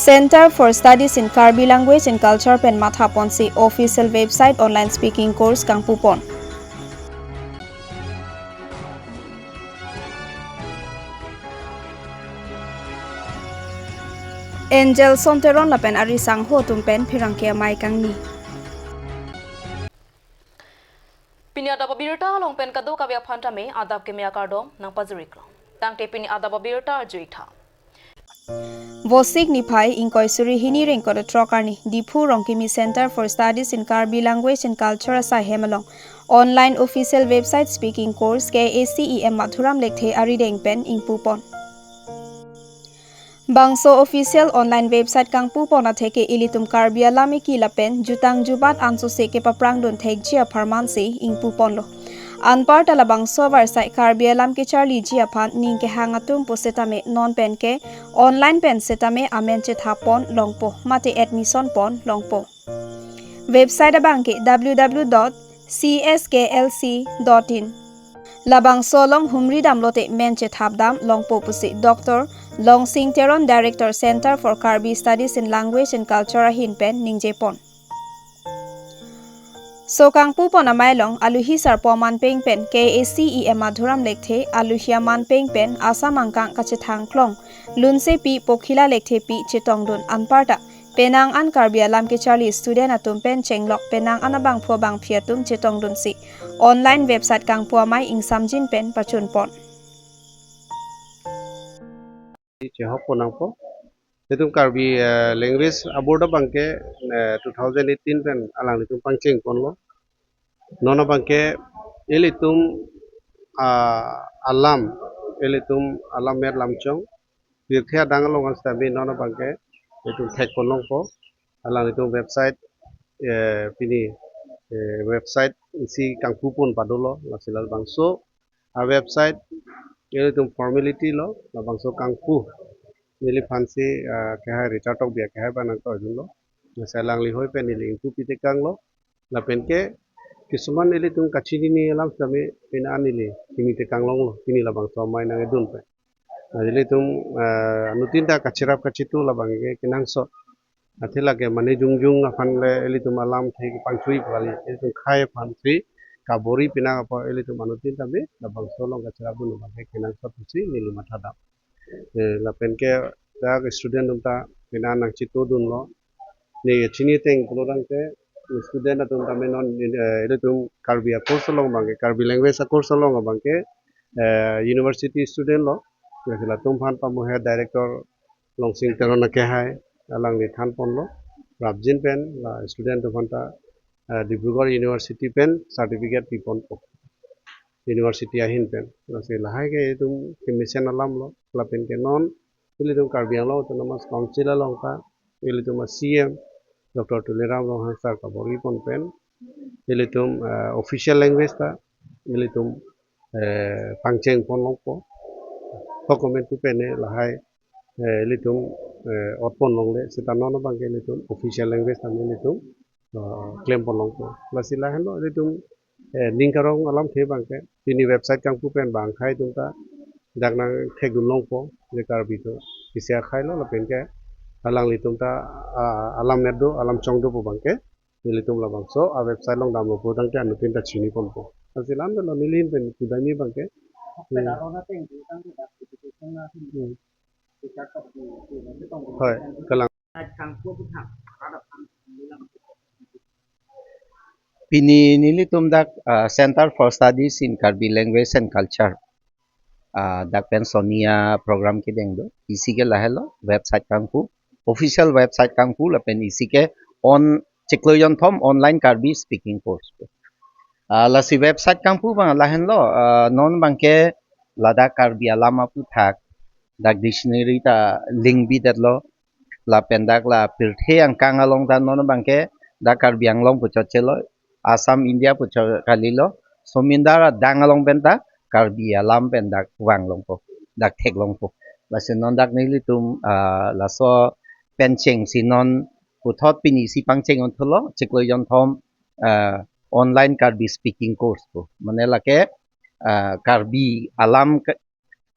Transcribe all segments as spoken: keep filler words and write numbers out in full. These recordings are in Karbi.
Center for Studies in Karbi Language and Culture pen mathaponsi official website online speaking course kangpupon. Angel Sonteron lapen ari sangho atum pen pherangke amei kangni. Pini adap abirta along pen kadokave aphan tame adap keme akardom nangpajiriklo. Tangte pini adap abirta arju-ik tha. Vosik niphai ingkoi suri hini ra ingkoi ra throk arni Diphu Rongkimi Center for Studies in Karbi Language and Culture asaihem along online official website speaking course K A C E M Madhuram Lekthe arideng pen ingpupon. Bangso official online website kangpupon atheke ilitum Karbi alam eki lapen jutang jubat ansose kepaprangdun thekji apharmansi ingpuponlo. Anparta labangso avarsai Karbi alam kecharliji aphan ning kehang atum pusitame non penke online pen sitame amen chethappon longpo mate admission pon longpo. Website abangke W W W dot C S K L C dot in. Labangso along humri damlote men chethapdam longpo pusi Doctor Longsing Teron, Director, Center for Karbi Studies in Language and Culture ahin pen ningjepon. So kangpupon amei along aluhi sarpo amanpeng pen K A C E M Madhuram Lekthe, aluhi amanpeng pen Assam angkang kachethang klong Lunsepi Pokhila Lekthepi chetongdun anparta penang an Karbi alam kecharli student atum pen chenglok penang an abangphu abangphi atum chetongdunsi online website kangpu amei ingsamjin pen pachunpon. Chehok ponangpo. Itum Karbi, eh, language aboard abangke, eh, two thousand eighteen pen alanglitum pangchengponlo. Non abangke ilitum, ah, alam, ilitum alam met lamchong pirthe adang along an sitame non abangke itum thekpon longpo. Alanglitum website, eh, pini, eh, website isi kangpupon padolo, lasi labangso a website ilitum formality lo, labangso kangpu neliphansi, ah, kehai Richard Tokbi akehai abang nangtoidunlo. Lasi alangli hoi pen neli ingpu pitekanglo. Lapenke kisuman ilitum kachinine alam sitame pini an neli chinitekang longlo, pini labangso amei nangkedun pen. Nah, ilitum, eh, anuttin ta kacherap kachetu labangke kenangsot. Athe lake mane jongjong aphan le ilitum alamthe kepangchui kali, ilitum khei aphansi kabor-i pinak apot ilitum anuttin tame labangso along kacherapdun abangke kenangsot pusi neli mathadam. Eh, lapenke dak student atum ta pini an nangchetodunlo. Ne chini ateng pulotangte student atum tame non, eh, ilitum Karbi a course along abangke, Karbi language a course along abangke, eh, university student lo. Ya, latum aphan pamuhe director Longsing Teron akehai alangli thanponlo. Prapjin pen la student atum aphan ta, eh, Dibrugarh University pen certificate piponpo. University ahin pen. Lasi lahai ke itum kemesen alam lo, lapenke non ilitum Karbi Anglong Autonomous Council along ta ilitum a C M Doctor Tuliram Ronghang sir kabor-i pon pen ilitum, eh, official language ta ilitum, eh, pangchengpon longpo. Ho comment pu pen lahai, eh, ilitum, eh, otpon longle, seta non abangke ilitum official language tame ilitum, eh, klempon longpo. Lasi lahenlo ilitum, eh, ning karong alamthe abangke pini website kangpu pen bang akhei atum ta dak nangthekdun longpo, je Karbi atum isi akhei lo, lapenke alanglitum ta, ah, alam met do, alam chong do pu abangke ilitum labangso a website along damlo pulotangte anuttin ta chiniponpo. Lasi lam lo neli ahin pen kudami abangke. Hmm. Hmm. Hoi, kalang. Pini nelitum dak, ah, Center for Studies in Karbi Language and Culture, ah, dak pen soni a program kedeng do. Isi ke lahelo, website kangpu, official website kangpu lapen isi ke on chiklo jonthom online Karbi speaking course. Ah, lasi website kangpu abang lahenlo, ah, non abangke ladak Karbi alam aputhak dak dictionary ta link bidetlo, lapen dak la pirthe angkang along ta non abangke dak Karbi Anglong pu chotchelo, Assam India pu chot kalilo, somindar adang along pen ta Karbi alam pen dak vang longpo, dak thek longpo. Lasi non dak nelitum, ah, laso pen chengsi non puthot pini si pangcheng unthulo, chiklo jonthom, ah, online Karbi speaking course pu. Mane lake, ah, Karbi alam ke,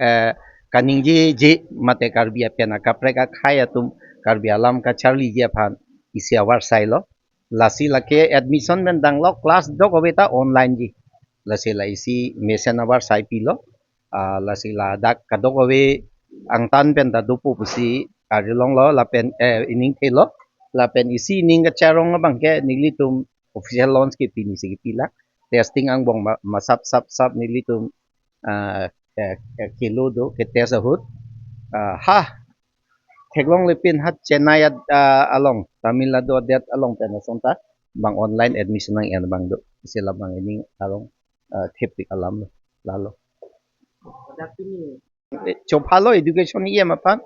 eh, kaningjeje mate Karbi apen akaprek akhei atum Karbi alam kacharliji aphan isi avarsai lo. Lasi lake admission pen tanglo, class dokave ta online ji. Lasi la isi mesen avarsai pilo. Ah, lasi ladak kadokave angtan pen ta dopo pusi arjulonglo lapen, eh, ining thelo. Lapen isi ining kacharong abangke nelitum official launch ke pini si kepilak. Testing angbong ma, masap sap sap nelitum, ah, eh, eh, kelo do ke test ahut. Ah, ha, theklongle pin ha Chennai ad-, ah, along, Tamil Nadu adet along pen asonta bang online admission nang-en abang do. Isi labang ining arong, ah, thepik alam lo, lalo. Dak pini. Eh, chophalo education E M aphan.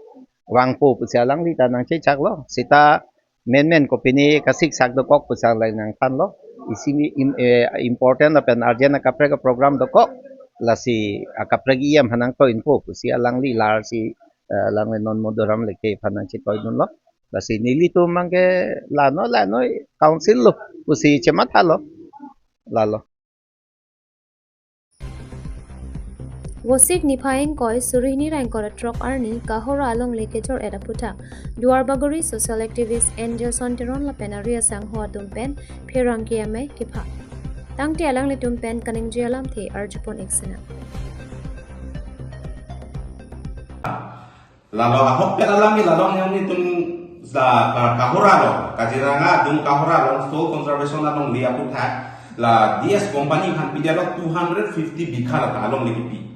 Vangpo pusi alangli ta nangchechaklo. Sita menmen kopine kasiksak dokok pusi alangli nangthanlo. Isi mi im-, eh, important lapen urgent akaprek program dokok. Lasi akaprek E M aphan nangtoinpo pusi alangli larsi, eh, alangli non modoram leke aphan nangchetoidunlo. Lasi nelitum abangke lano lano council lo pusi chemathalo. Lalo. Vosik niphai ingkoi suri hini ra ingkoi ra throk arni Kohora alongle kejor-et aputhak Duarbagori social activist Angelson Teron lapen ari asangho atum pen pherangke amei kepha. Tangte alanglitum pen kaningje alamthe arjupon ik sena. Lalo ahokpet alam ke lalo nelitum sa Ka-, Kohora along, Kaziranga adung Kohora along, soil conservation alongle aputhak, la D S company aphan pidetlo two hundred fifty bigha la alongle kepi.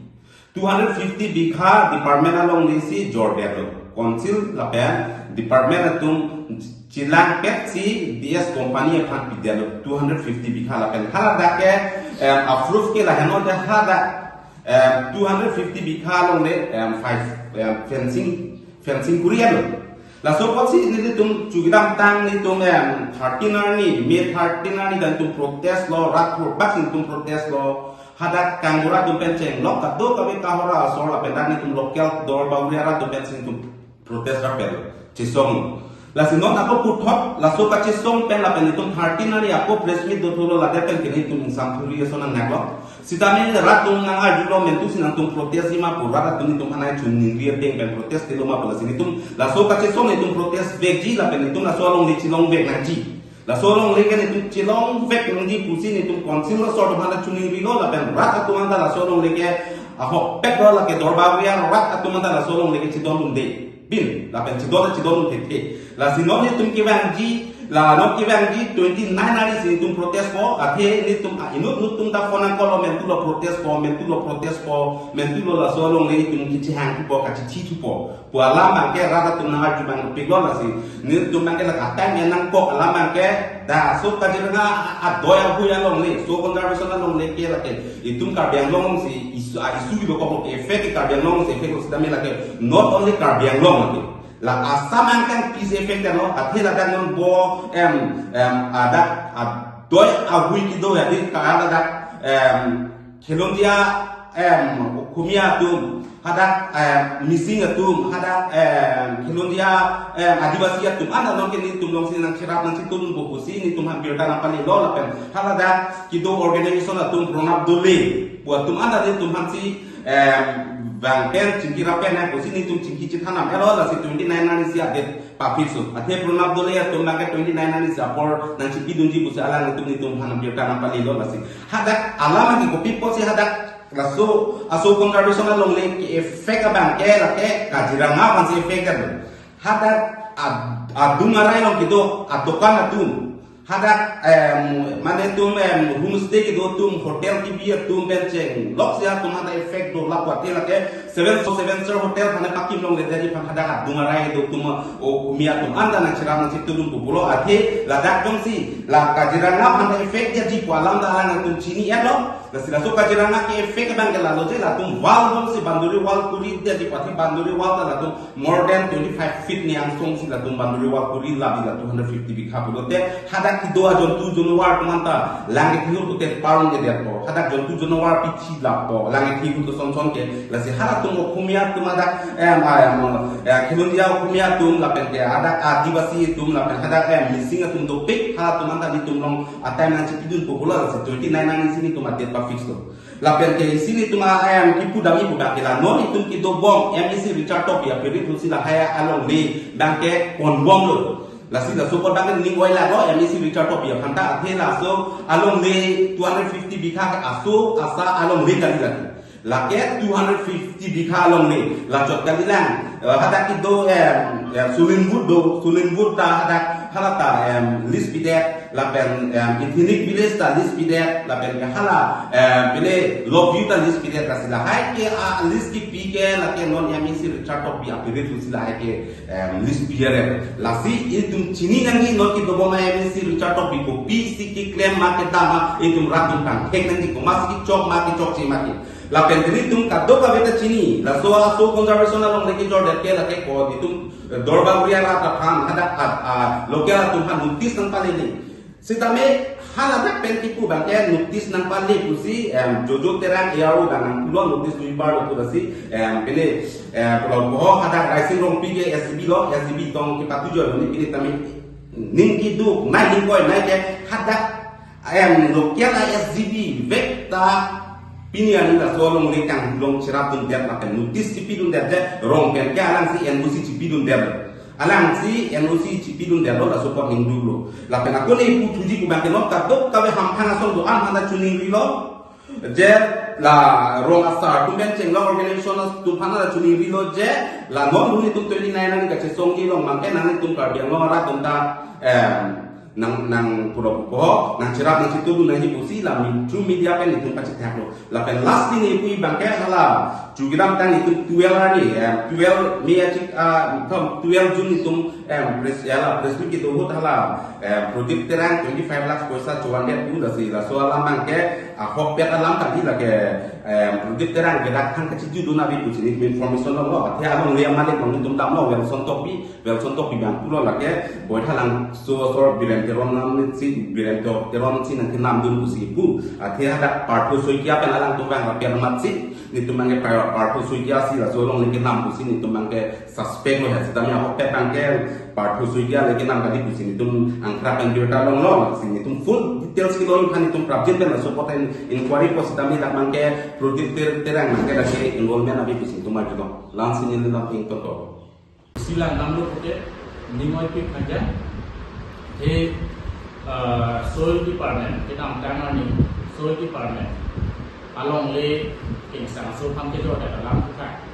Two hundred fifty bigha department alongle si jordetlo. Council lapen department atum chelangpet si D S company aphan pidetlo two hundred fifty bigha lapen haladak ke, em, approve ke lahenlo de haladak, em, two hundred fifty bigha alongle, em, five, em, fencing, fencing kuri-etlo. Laso apotsi nelitum chukidamtang nelitum, em, thirteen arni, May thirteen arni ta nelitum protest lo, rat thurpak si nelitum protest lo. Hadak kangbura atum pen chenglok kadokave Kohora asor lapen dak nelitum local Duarbagori arat atum pen si nelitum protest rapel chesong. Lasi non ako puthot laso kachesong pen lapen nelitum thirteen arni ako press meet dothulo, ladak pen ke nelitum ingsamthuri ason nangnaklo. Sitame rat atum nang-arjulo mentu si nangtum protest-ji ma pu, rat atum nelitum aphan nangchiningri ateng pen protest-telo ma pu, lasi nelitum laso kachesong nelitum protest vekji lapen nelitum laso alongle chelongvek nangji. Laso alongle ke nelitum chelongvek nangji pusi nelitum council asor atum aphan chiningrilo lapen rat atum anta laso alongle ke ahokpet lo, lake Duarbagori arat atum anta laso alongle ke chedondunde. Bin, lapen chedon chedondun thekthe. Lasi non nelitum kevangji, la non kevangji twenty-nine arni si nelitum protest-po, athe nelitum a inut inut atum ta phone nangkoklo mentulo protest-po, mentulo protest-po, mentulo laso alongle nelitum kachehang thupo, kachethi thupo pu alam abangke rat atum nang-arju abang piklo, lasi nelitum abangke la katang yang nangkok alam abangke, dak so Kaziranga adoi ahui alongle, soil conservation alongle ke lake itum Karbi Anglong si issue, a issue dokok lo, effect Karbi Anglong si effect lo sitame lake not only Karbi Anglong lake. La Assam angkang peace effect lo, athe ladak non bo, em, em, adak adoi ahui kedo ya di ka ladak, em, Khilonjia, em, Okhomia atum, hadak, em, Mising atum, hadak, em, Khilonjia, em, Adivasi atum, anta non ke nelitum alongsi nangcherap nangchetudunpo pusi nelitum aphan birta nangpalelo lapen haladak kedo organization atum Pranab Doley pu atum anta nelitum aphansi, em, vang pen chingki rap pen nang pusi nelitum chingki chethan nam elo, lasi twenty-nine arni si adet papitso. Athe Pranab Doley atum abangke twenty-nine arni si apor nangchipidunji pusi alanglitum nelitum aphan birta nangpalelo, lasi hadak alam ke kopi apotsi hadak laso a soil conservation alongle ke effect abangke lake Kaziranga aphansi effect lo. Hadak ad-, adung arai along kedo adokan atum, hadak, em, mane itum, em, homestay kedo atum, hotel kebi atum pen chenglok si atum hadak effect do lapu athe lake Seven, Seven Star Hotel aphan pakim longledetji aphan hadak adung arai kedo atum, o, Okhomia atum anta nangcherap nangchetudunpo pulo, athe ladak jongsi la Kaziranga aphan effect detji pu alam ta alanglitum chini-etlo. Lasi laso Kaziranga ke effect abangke lalo je, latum wall jongsi boundary wall kuridetji pu athe boundary wall ta latum more than twenty-five feet ni angsong si latum boundary wall kuri labi la two hundred fifty bigha pulote, hadak kedo ajontu janwar atum anta lang kethe ahut te parong kedetpo, hadak jontu janwar pithi lappo, lang kethe ahut son son ke. Lasi halatum Okhomia atum hadak, em, a, em, eh, Khilonjia Okhomia atum lapen ke hadak Adivasi atum lapen hadak, em, Mising atum dopik, halatum anta nelitum along a-time nangchipidunpo pulo, lasi twenty-nine arni si nelitum adet papitso. Lapen ke isi nelitum a-, em, kipu damji pu abang ke la non itum kedobom M A C Richard Tokbi apirit pusi lahai alongle abang ke ponbomlo. Lasi laso apot abang ke ning oi lago M A C Richard Tokbi aphan ta, athe laso alongle two hundred fifty bigha ke aso asa alongle kali lake. Lake two hundred fifty bigha alongle lachot kali lang. Eh, hadak kedo, em, em, Sulinbut do, Sulinbut ta hadak hala ta, em, lease pidet, lapen, em, Ethnic Village ta lease pidet, lapen ke hala, em, pele Lobview ta lease pidet, lasi lahai ke a-lease kepi ke lake non M A C Richard Tokbi apirit pusi lahai ke, em, lease pidet. Lasi itum chini nangji non kedobom M A C Richard Tokbi kopisi keklem ma kedam ma itum rat atum tangthek nangji, komatsi kechok ma kechokche ma ke. Lapen nelitum kadokave ta chini, laso aso conservation alongle kejordet ke lake ko itum, eh, Dorbaguri arat aphan hadak at, ah, local atum aphan notice nangpale ni. Sitame haladak pen kipu abang ke notice nangpale pusi, em, Jojo Terang A R O abang nangpulo, notice duibar lo pu lasi, em, pele, em, pulo boho hadak Raising Rongpi ke S D B lo, S D B tong kepatu joi lo ni, pele tame ning keduk nai ning koi nai ke hadak, em, local a S D B vek ta pini arni laso alongle kanghulong cherapdundet lapen notice chipidundet je, rong pen ke alangsi N O C chipidundet. Alangsi N O C chipidundet lo, laso apot ning duklo. Lapen ako ne pu thuji pu abang ke non kadokave hamphang asong do-an aphan ta chiningrilo. Je la rong asar atum pen chenglok organization atum aphan ta chiningrilo je la non huni tum twenty-nine arni kachesongji along abang ke nanglitum Karbi Anglong arat atum ta, em, nang, nang pura pupo, nang cherap nang chitudun nangji pusi la mi-, through media pen itum pachethaklo. Lapen last thing ipu abang ke hala chu kedamtang itum twelve arni, em, twelve May achik, ah, thom, twelve June itum, em, press, ya la, press meet kedo ahut hala, em, Prodip Terang twenty-five lakhs poisa chovandet pu lasi laso alam abang ke ahokpet alam kali lake, em, Prodip Terang ke dak thang kachijudun ave pusi nelitum information lo, athe alongle amalik along nelitum damlo, Welson Tokbi, Welson Tokbi abang pulo lake, Boithalangso asor Biren Teron nam si, Biren Teron si nangkenamdun pusi pu. Athe hadak Partho Saikia pen alangtum abang rapiat amatsi, nelitum abang ke Par-, Partho Saikia si laso alongle kenam pusi nelitum abang ke suspect lo he. Sitame ahokpet abang ke Partho Saikia le kenam kali pusi nelitum angkrak pen birta longlo, si nelitum full details kelong aphan nelitum prapjin pen laso apot in-, inquiry po, sitame dak abang ke Prodip Ter-, Terang abang ke dak ke involvement ave pusi nelitum arjulo. Langsi neli lam ingtonto. Silang damlo pute, ning oipik haja. He, ah, Soil Department, kedamtang arni Soil Department alongle kengsang aso aphan kejordet alam puthak.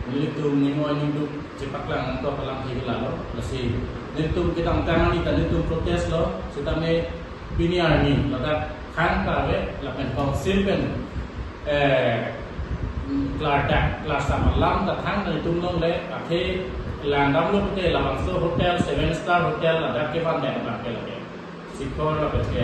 Nelitum ning oi ning duk chepaklang nangkok alam thek lalo. Lasi nelitum kedamtang arni ta nelitum protest lo, sitame pini arni ladak khang ta ave, lapen council pen, eh, klardak, klarsam alam ta thang nangtum longle, athe lang damlo pute labangso hotel, seven star hotel ladak kevan abang ke lake. Sikhor lapen ke,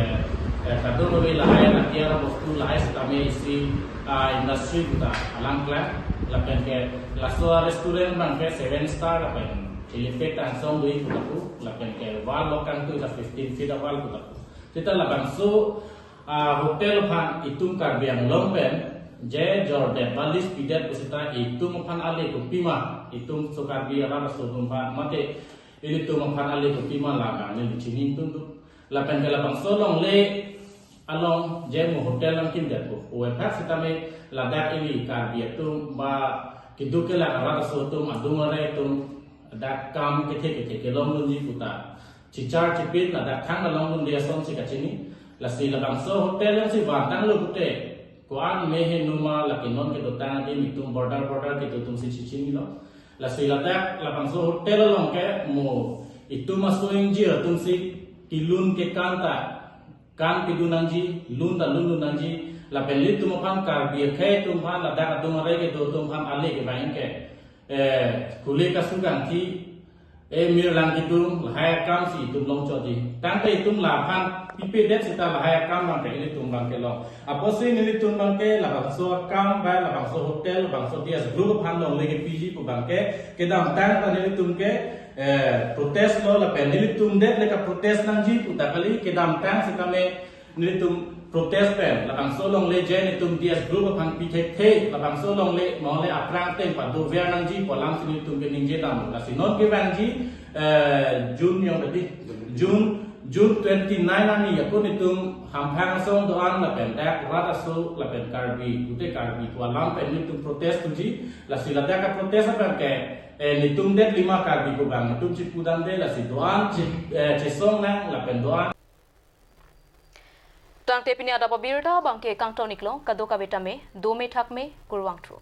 eh, kadokave lahai natiar bostu lahai sitame isi, ah, industry puta alam klang, lapen ke laso restaurant abang ke seven star lapen helipad angsong dui puta pu, lapen ke wall lo kangtui ta fifteen feet a-wall puta pu. Seta labangso, ah, hotel aphan itum Karbi Anglong pen je jordet ba lease pidet pu seta itum aphan ale kopima, itum so Karbi arat aso atum aphan mate ilitum aphan ale kopima labang neli chiningtun tu. Lapen ke labangso alongle along je mo hotel nangkimdet pu. Ove phak sitame ladak ili Karbi atum ba keduk kelang arat aso atum, adung arai atum dak kam kethe kethe kelongdunji puta chichar chipin ladak thang along dun dia son si kachini. Lasi labangso hotel jongsi vantanglo pute, ko-an mehe numa lake non kedotang adim itum border border kedo atum si chichinilo. Lasi ladak labangso hotel along ke mo itum aso ingjir atum si kelun kekan ta kan kedun nangji, lun ta lundun nangji, lapen ilitum aphan Karbi akhei atum aphan ladak adung arai kedo atum aphan ale kevang ke, eh, kule kasu kangthi, eh, mir lang kedung, lahai akam si itum longchotji. Tangte itum laphan pipedet seta lahai akam abang ke ilitum abang ke long. Apotsi nelitum abang ke labangso akam ba labangso hotel, labangso D S group aphan longle kepiji pu abang ke, kedamtang ta nelitum ke, eh, protest lo lapen nelitum det le kaprotest nangji puta kali, kedamtang sitame nelitum protest pen labangso alongle je nelitum D S group aphan pi thekthe, labangso alongle mo le aphrang ateng padover nangji pu alam si nelitum keningje dam. Lasi non kevangji, eh, June jong tadi, June June twenty-nine arni ako netum hamphang asong do-an lapen dak rat aso lapen Karbi, pute Karbi pu alam pen netum protest puji, lasi ladak a-protest abang ke, eh, netum det lima Karbi pu abang netum chipudamde, lasi do-an chi, eh, chisong nang lapen do-an. Tangte pini adap abirta abang ke kangton iklo, kadokave tame dome thakme, kurvangthu.